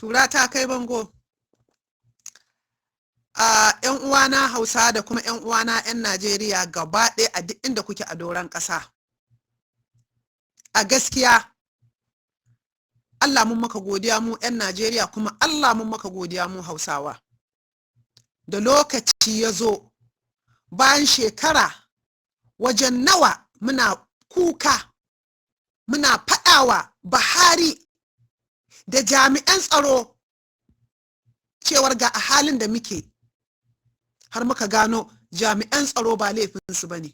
Tura ta kai bango. A 'yan uwana Hausa da kuma 'yan uwana 'yan Najeriya gaba ɗaya, a duk inda kuke a doron ƙasa. A gaskiya, Allah mun maka godiya mu 'yan Najeriya, kuma Allah mun maka godiya mu Hausawa. Da lokaci ya zo, bayan shekara wajen nawa muna kuka, muna faɗawa Buhari da jami'an tsaro cewar ga a halin da muke, har muka gano jami'an tsaro ba laifinsu ba ne,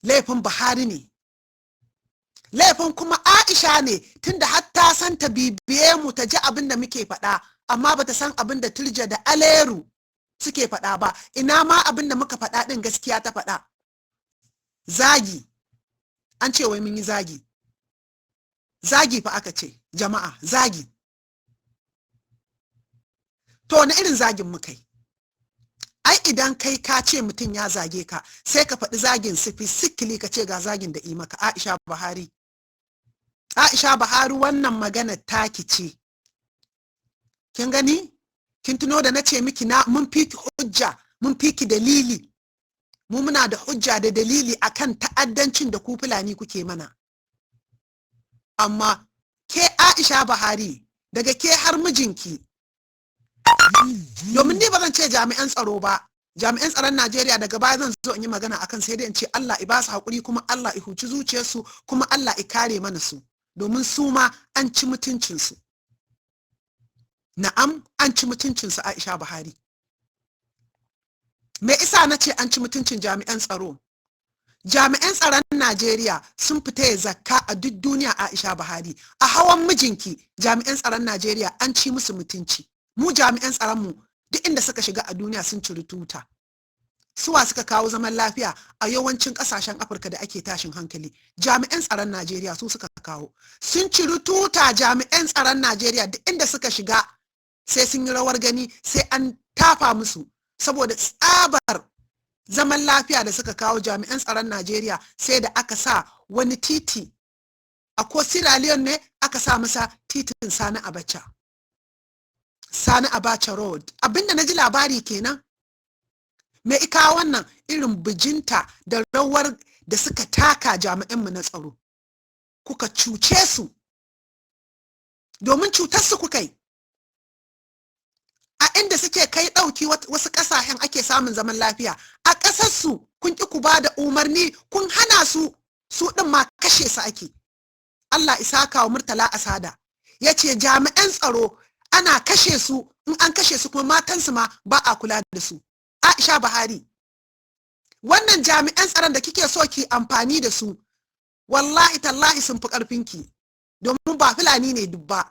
laifin Buhari ne, laifin kuma Aisha ne, tunda har ta san ta bibiye mu ta ji abin da muke faɗa, amma bata san abin da Turja da Aleru suke faɗa ba. Ina ma abin da muka faɗa ɗin gaskiya ta faɗa. Zagi, an ce wai mun yi zagi. Zagi fa aka ce, jama'a, zagi. To, wani irin zagin muka yi? Ai idan kai ka ce mutum ya zage ka, sai ka faɗi zagin specifically, ka ce ga zagin da maka. Aisha Buhari, Aisha Buhari, wannan magana taki ce. Kin gani, kin tuno da na ce miki na mun fiki hujja, mun fiki dalili. Mu muna da hujja da dalili akan ta'addancin da ku Fulani kuke mana. Amma ke Aisha Buhari, daga ke har mijinki, domin ni ba zan ce jami'an tsaro ba, jami'an tsaron Najeriya daga baya zan zo in yi magana akan, sai dai in ce Allah i ba su haƙuri, kuma Allah i huci zuciyarsu, kuma Allah i kare mana su, domin su ma an ci mutuncinsu. Na'am, an ci mutuncinsu. Aisha Buhari, me isa na ce an ci mutuncin jami'an tsaro? Jami'an tsaron Najeriya sun fita ya zakka a duk duniya. Aisha Buhari, a hawan mijinki, jami'an tsaron Najeriya an ci musu mutunci. Mu jami'an tsaron mu, duk inda suka shiga a duniya sun ciri tuta. Suwa suka kawo zaman lafiya a yawancin kasashen Afirka da ake tashin hankali? Jami'an tsaron Najeriya su suka kawo, sun ciri tuta. Jami'an tsaron Najeriya duk inda suka shiga sai sun yi rawar gani, sai an tafa musu saboda tsabar zaman lafiya da suka kawo. Jami'an tsaron Najeriya, sai da aka sa wani titi a ko Sierra Leone ne, aka sa masa titin Sani Abacha, Sani Abacha Road. Abinda na ji labari kenan. Me ika wannan irin bijinta da rawar da suka taka jami'anmu na tsaro, kuka cuce su, domin cutar su kuka yi. A inda suke kai ɗauki wasu ƙasashen ake samun zaman lafiya, a ƙasarsu kun ƙi ku ba da umarni, kun hana su, su ɗin ma kashe su ake. Allah isa wa Murtala Asada ya ce jami'an tsaro ana kashe su, in an kashe su kuma matansu ma ba a kula da su. Aisha Buhari, wannan jami'an tsaron da kike so ki amfani da su, wallahi tallahi sun fi ƙarfinki, domin ba Fulani ne duk ba.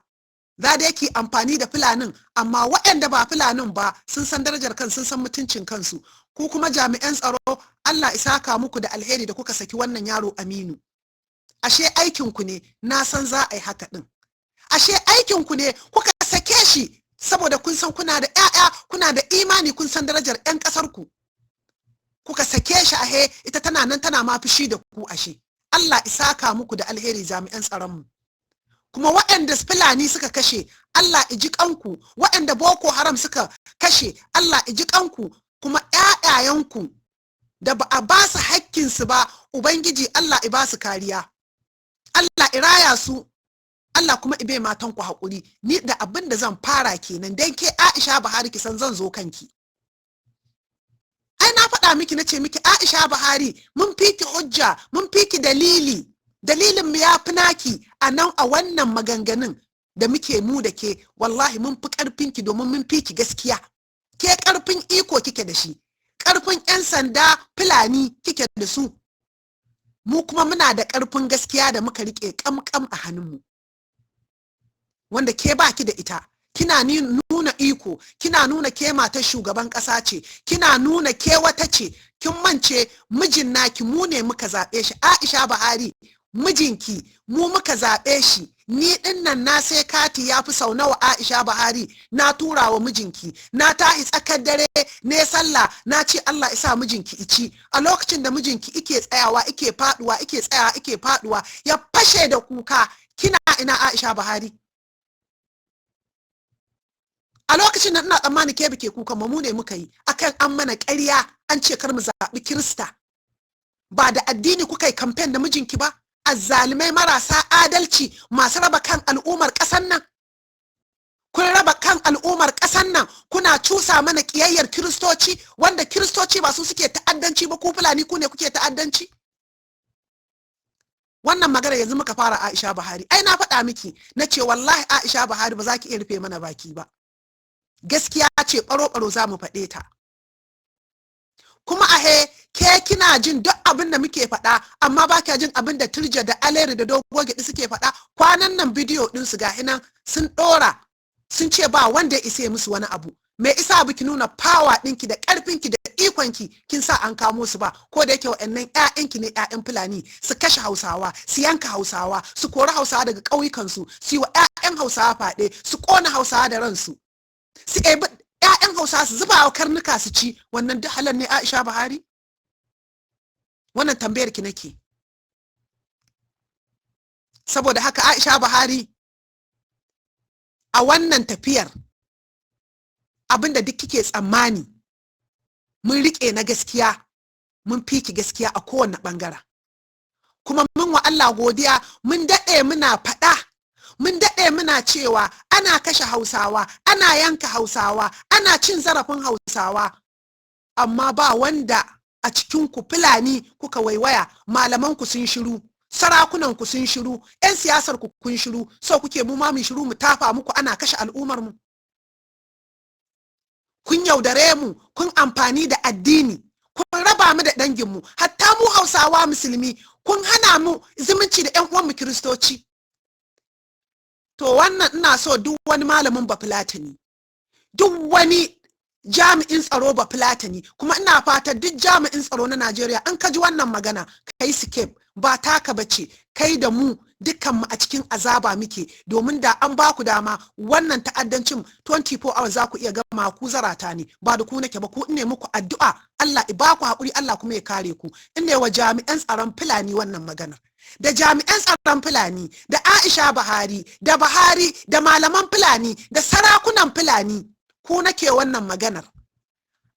Za da yake amfani da Fulanin, amma waɗanda ba Fulanin ba sun san darajar kan, sun san mutuncin kansu. Ku kuma jami'an tsaro, Allah isaka muku da alheri da kuka saki wannan yaro Aminu. Ashe aikinku ne, na san za a yi haka ɗin. Ashe aikinku ne kuka sake shi, saboda kun san kuna da 'ya'ya, kuna da imani, kun san darajar 'yan ƙasar ku. Kuka sake shi, ahe ita tana nan tana ma fushi da ku ashe. Allah isaka muku da alheri, jami'an tsaron mu. Kuma waɗanda Fulani suka kashe, Allah iji kanku. Waɗanda Boko Haram suka kashe, Allah iji kanku. Kuma ƴaƴayenku da ba a ba su hakkinsu ba, Ubangiji Allah i ba su kariya, Allah i raya su, Allah kuma ibe matan ku haƙuri. Ni da abin da zan fara kenan, dan ke Aisha Buhari ki san zan zo kanki. Ai na faɗa miki, na ce miki, Aisha Buhari, mun fiki hujja, mun fiki dalili, dalilin mu ya fi naki a nan. A wannan maganganun da muke mu da ke, wallahi mun fi ƙarfinki, domin mun fi ki gaskiya. Ke ƙarfin iko kike da shi, ƙarfin 'yan sanda Fulani kike da su, mu kuma muna da ƙarfin gaskiya da muka riƙe ƙamƙam a hannunmu, wanda ke baki da ita. Kina nuna iko, kina nuna ke matar shugaban ƙasa ce, kina nuna ke wata ce. Kin mance mijin naki mu ne muka zaɓe shi. Aisha Buhari, mijinki mu muka zaɓe shi. Ni ɗin nan na sai kati ya fi sau nawa, Aisha Buhari, na tura wa mijinki. Na tahi tsakar dare ne sallah, na ce Allah isa mijinki ici. A lokacin da mijinki ike tsayawa ike faduwa, ike tsayawa ike faduwa, ya fashe da kuka, kina ina, Aisha Buhari? A lokacin nan ina tsammani ke bike kuka mu ne muka yi akan an mana ƙarya, an ce kar mu zaɓi Kirista. Ba da addini kuka yi kamfen da mijinki ba? Azzalumai marasa adalci, masu raba kan al'ummar ƙasar nan. Kun raba kan al'ummar ƙasar nan, kuna cusa mana ƙiyayyar Kiristoci, wanda Kiristoci ba su suke ta'addanci ba, ku Fulani ku ne kuke ta'addanci. Wannan magana yanzu muka fara, Aisha Buhari? Ai na faɗa miki, na ce wallahi Aisha Buhari ba za ki iya rufe mana baki ba. Gaskiya ce ɓaro-ɓaro za mu faɗe ta. Kuma ahe ke kina jin duk abin da muke faɗa, amma ba kya jin abin da Turja da Aleri da Dogo Gyaɗi suke faɗa. Kwanan nan bidiyo ɗinsu ga nan sun ɗora, sun ce ba wanda ya isa musu wani abu. Me isa biki nuna power ɗinki da ƙarfinki da ikonki kin sa an kamo su ba? Ko da yake wa'annan ƴaƴanki ne, ƴaƴan Fulani, su kashe Hausawa, su yanka Hausawa, su kori Hausawa daga ƙauyukansu, su yi wa ƴaƴan Hausawa faɗe, su ƙona Hausawa da ransu, su ebi ƴaƴan Hausawa su zuba wa karnuka su ci, wannan duk halal ne, Aisha Buhari? Wannan tambayar ki nake. Saboda haka Aisha Buhari, a wannan tafiyar, abinda duk kike tsammani mun rike na gaskiya, mun fi ki gaskiya a kowane bangaren. Kuma mun wa Allah godiya, mun daɗe muna faɗa, mun daɗe muna cewa ana kashe Hausawa, ana yanka Hausawa, ana cin zarafin Hausawa, amma ba wanda a cikin ku Fulani kuka waiwaya. Malaman ku sun shiru, sarakunan ku sun shiru, 'yan siyasar ku kun shiru. So kuke mu ma mu shiru mu tafa muku ana kashe al'ummar mu? Kun yaudare mu, kun amfani da addini, kun raba mu da danginmu. Hatta mu Hausawa Musulmi kun hana mu zumunci da 'yan uwanmu Kiristoci. To wannan ina so duk wani malamin Bafulatani, duk wani jami'in tsaro Bafulatani, kuma ina fata duk jami'in tsaro na Najeriya, an ka ji wannan magana kai skip, ba taka bace. Kai da mu dukkanmu a cikin azaba muke, domin da an ba ku dama wannan ta'addancin 24 hours za ku iya gama. Ku zarata ne, ba da ku nake ba. Ku ne muku addu'a, Allah ya ba ku haƙuri, Allah kuma ya kare ku. In ne wa jami'an tsaron Fulani wannan magana, da jami'an tsaron Fulani, da Aisha Buhari, da Buhari, da malaman Fulani, da sarakunan Fulani, ku nake wannan maganar.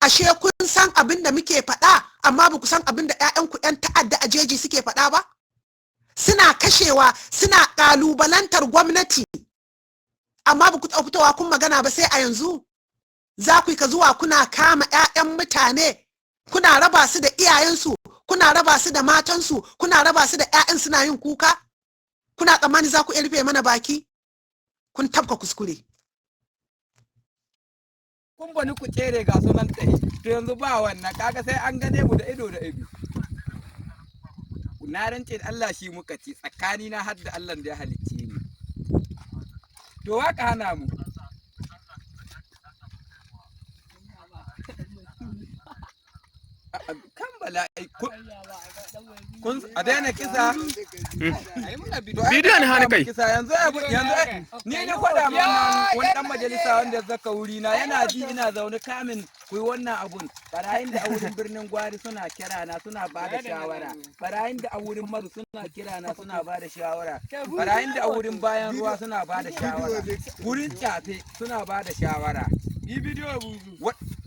Ashe kun san abin da muke faɗa, amma ba ku san abin da 'ya'yanku 'yan ta'adda a jeji suke faɗa ba. Suna kashewa, suna ƙalubalantar gwamnati, amma ba ku taɓa fitowa kun magana ba sai a yanzu. Za ku yi ka zuwa kuna kama 'ya'yan mutane, kuna raba su da iyayensu, kuna raba su da matansu, kuna raba su da 'ya'yan, suna yin kuka. Kuna tsammani za ku iya rufe mana baki? Kun tabka kuskure. Kun bani ku tsere, ga sunan tsaye. To yanzu ba wannan, kaga sai an gane mu da ido da ido. Na rance da Allah shi muka ci, tsakani na har da Allah da ya halicce ni. To waka hana mu kan bala'i kun a daina kisa. Bidiyo ne hana kai. Kisa yanzu yanzu ni ne kwada ma wani dan majalisa wanda ya zaka wuri na, yana ji ina zaune kamin ku yi wannan abun. Barayin da a wurin Birnin Gwari suna kira na suna ba da shawara, barayin da a wurin Maru suna kira na suna ba da shawara, barayin da a wurin Bayan Ruwa suna ba da shawara, wurin Cafe suna ba da shawara.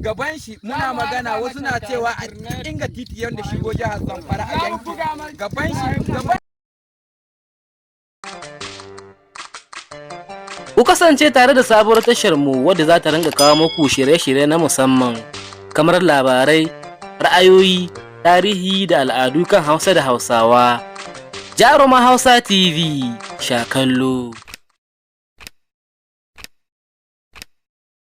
Gaban shi muna magana, wasu na cewa a inga titi yadda shigo jihar Zamfara a yanki gaban shi gaban. Ku kasance tare da sabuwar tashar mu wadda za ta ringa kawo muku shirye-shirye na musamman kamar labarai, ra'ayoyi, tarihi da al'adu kan Hausa da Hausawa. Jaruma Hausa TV, sha kallo.